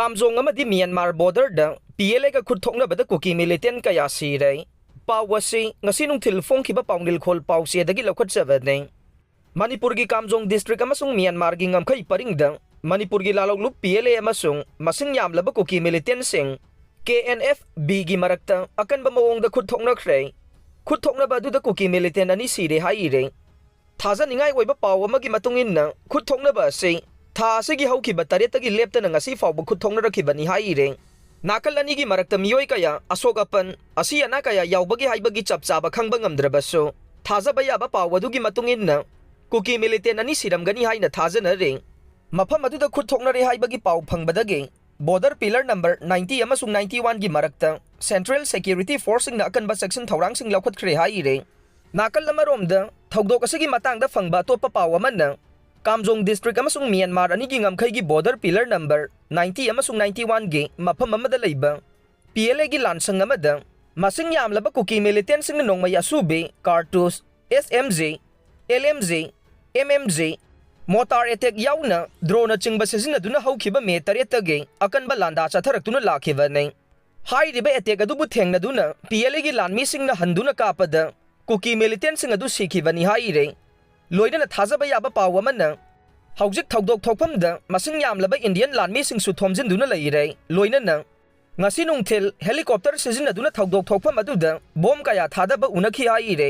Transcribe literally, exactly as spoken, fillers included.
ꯀꯥꯝꯖꯣꯡ ꯑꯃꯗꯤ Myanmar ꯕꯣꯔꯗꯔꯗ P L ꯑꯦꯒ ꯈꯨꯠ ꯊꯣꯛꯅꯕꯗ ꯀꯨꯀꯤ ꯃꯤꯂꯤꯇꯦꯟ ꯀꯌꯥ ꯁꯤꯔꯦ꯫ ꯄꯥꯎ ꯑꯁꯤ ꯉꯁꯤ ꯅꯨꯡꯊꯤꯜ ꯐꯣꯡꯈꯤꯕ ꯄꯥꯎꯅꯤꯜꯈꯣꯜ ꯄꯥꯎꯆꯦꯗꯒꯤ ꯂꯧꯈꯠꯆꯕꯅꯤ꯫ ꯃꯅꯤꯄꯨꯔꯒꯤ ꯀꯥꯝꯖꯣꯡ ꯗꯤꯁꯇ꯭ꯔꯤꯛ ꯑꯃꯁꯨꯡ ꯃ꯭ꯌꯥꯟꯃꯥꯔꯒꯤ ꯉꯝꯈꯩ ꯄꯔꯤꯡꯗ ꯃꯅꯤꯄꯨꯔꯒꯤ ꯂꯥꯂꯣꯛꯂꯨꯞ ꯄꯤ ꯑꯦꯜ ꯑꯦ ꯑꯃꯁꯨꯡ ꯃꯁꯤꯡ ꯌꯥꯝꯂꯕ ꯀꯨꯀꯤ ꯃꯤꯂꯤꯇꯦꯟꯁꯤꯡ ꯀꯦ ꯑꯦꯟ ꯑꯦꯐ ꯕꯤꯒꯤ ꯃꯔꯛꯇ ꯑꯀꯟꯕ ꯃꯑꯣꯡꯗ ꯈꯨꯠ ꯊꯣꯛꯅꯈ꯭ꯔꯦ꯫ ꯈꯨꯠ ꯊꯣꯛꯅꯕ ꯑꯗꯨꯗ ꯀꯨꯀꯤ ꯃꯤꯂꯤꯇꯦꯟ ꯑꯅꯤ ꯁꯤꯔꯦ ꯍꯥꯏꯔꯦ꯫ ꯊꯥꯖꯅꯤꯡꯉꯥꯏ ꯑꯣꯏꯕ ꯄꯥꯎ ꯑꯃꯒꯤ ꯃꯇꯨꯡ ꯏꯟꯅ, ꯈꯨꯠ ꯊꯣꯛꯅꯕ ꯑꯁꯤ ꯊꯥ ꯑꯁꯤꯒꯤ ꯍꯧꯈꯤꯕ ꯇꯔꯦꯠꯇꯒꯤ ꯂꯦꯞꯇꯅ ꯉꯁꯤ ꯐꯥꯎꯕ ꯈꯨꯠ ꯊꯣꯛꯅꯔꯛꯈꯤꯕꯅꯤ ꯍꯥꯏꯔꯦ꯫ ꯅꯥꯀꯜ ꯑꯅꯤꯒꯤ ꯃꯔꯛꯇ ꯃꯤꯑꯣꯏ ꯀꯌꯥ, ꯑꯁꯣꯛ ꯑꯄꯟ, ꯑꯁꯤ ꯑꯅꯥ ꯀꯌꯥ ꯌꯥꯎꯕꯒꯦ ꯍꯥꯏꯕꯒꯤ ꯆꯞ ꯆꯥꯕ ꯈꯪꯕ ꯉꯝꯗ꯭ꯔꯕꯁꯨ, ꯊꯥꯖꯕ ꯌꯥꯕ ꯄꯥꯎ ꯑꯗꯨꯒꯤ ꯃꯇꯨꯡ ꯏꯟꯅ, ꯀꯨꯀꯤ ꯃꯤꯂꯤꯇꯦꯟ ꯑꯅꯤ ꯁꯤꯔꯝꯒꯅꯤ ꯍꯥꯏꯅ ꯊꯥꯖꯅꯔꯤ꯫ ꯃꯐꯝ ꯑꯗꯨꯗ ꯈꯨꯠ ꯊꯣꯛꯅꯔꯦ ꯍꯥꯏꯕꯒꯤ ꯄꯥꯎ ꯐꯪꯕꯗꯒꯤ, ꯕꯣꯔꯗꯔ ꯄꯤꯂꯔ ꯅꯝꯕꯔ ꯅꯥꯏꯟꯇꯤ ꯑꯃꯁꯨꯡ ꯅꯥꯏꯟꯇꯤ ꯋꯥꯟꯒꯤ ꯃꯔꯛꯇ ꯁꯦꯟꯇ꯭ꯔꯦꯜ ꯁꯦꯀ꯭ꯌꯨꯔꯤꯇꯤ ꯐꯣꯔꯁꯁꯤꯡꯅ ꯑꯀꯟꯕ ꯆꯦꯛꯁꯤꯟ ꯊꯧꯔꯥꯡꯁꯤꯡ ꯂꯧꯈꯠꯈ꯭ꯔꯦ ꯍꯥꯏꯔꯦ꯫ ꯅꯥꯀꯜ ꯑꯃꯔꯣꯝꯗ, ꯊꯧꯗꯣꯛ ꯑꯁꯤꯒꯤ ꯃꯇꯥꯡꯗ ꯐꯪꯕ ꯑꯇꯣꯞꯄ ꯄꯥꯎ ꯑꯃꯅ, ꯀꯥꯝꯖꯣꯡ ꯗꯤꯁꯇ꯭ꯔꯤꯛ ꯑꯃꯁꯨꯡ ꯃ꯭ꯌꯥꯟꯃꯥꯔ ꯑꯅꯤꯒꯤ ꯉꯝꯈꯩꯒꯤ ꯕꯣꯔꯗꯔ ꯄꯤꯂꯔ ꯅꯝꯕꯔ ꯅꯥꯏꯟꯇꯤ ꯑꯃꯁꯨꯡ ꯅꯥꯏꯟꯇꯤ ꯋꯥꯟꯒꯤ ꯃꯐꯝ ꯑꯃꯗ ꯂꯩꯕ ꯄꯤ ꯑꯦꯜ ꯑꯦꯒꯤ ꯂꯥꯟꯁꯪ ꯑꯃꯗ ꯃꯁꯤꯡ ꯌꯥꯝꯂꯕ ꯀꯨꯀꯤ ꯃꯤꯂꯤꯇꯦꯟꯁꯤꯡꯅ ꯅꯣꯡꯃꯩ ꯑꯁꯨꯕꯤ, ꯀꯥꯔꯇꯨꯁ, S M G, L M G, M M G, motor attack ꯌꯥꯎꯅ ꯗ꯭ꯔꯣꯟꯅꯆꯤꯡꯕ ꯁꯤꯖꯤꯟꯅꯗꯨꯅ ꯍꯧꯈꯤꯕ ꯃꯦ ꯇꯔꯦꯠꯇꯒꯤ ꯑꯀꯟꯕ ꯂꯥꯟꯗꯥ ꯆꯠꯊꯔꯛꯇꯨꯅ ꯂꯥꯛꯈꯤꯕꯅꯤ꯫ ꯍꯥꯏꯔꯤꯕ ꯑꯦꯇꯦꯛ ꯑꯗꯨꯕꯨ ꯊꯦꯡꯅꯗꯨꯅ ꯄꯤ ꯑꯦꯜ ꯑꯦꯒꯤ ꯂꯥꯟꯃꯤꯁꯤꯡꯅ ꯍꯟꯗꯨꯅ ꯀꯥꯞꯄꯗ ꯀꯨꯀꯤ ꯃꯤꯂꯤꯇꯦꯟꯁꯤꯡ ꯑꯗꯨ ꯁꯤꯈꯤꯕꯅꯤ ꯍꯥꯏꯔꯦ꯫ ꯂꯣꯏꯅꯅ ꯊꯥꯖꯕ ꯌꯥꯕ ꯄꯥꯎ ꯑꯃꯅ, ꯍꯧꯖꯤꯛ ꯊꯧꯗꯣꯛ ꯊꯣꯛꯐꯝꯗ ꯃꯁꯤꯡ ꯌꯥꯝꯂꯕ ꯏꯟꯗꯤꯌꯟ ꯂꯥꯟꯃꯤꯁꯤꯡꯁꯨ ꯊꯣꯝꯖꯤꯟꯗꯨꯅ ꯂꯩꯔꯦ꯫ ꯂꯣꯏꯅꯅ ꯉꯁꯤ ꯅꯨꯡꯊꯤꯜ ꯍꯦꯂꯤꯀꯣꯞꯇꯔ ꯁꯤꯖꯤꯟꯅꯗꯨꯅ ꯊꯧꯗꯣꯛ ꯊꯣꯛꯐꯝ ꯑꯗꯨꯗ ꯕꯣꯝ ꯀꯌꯥ ꯊꯥꯗꯕ ꯎꯅꯈꯤ ꯍꯥꯏꯔꯦ꯫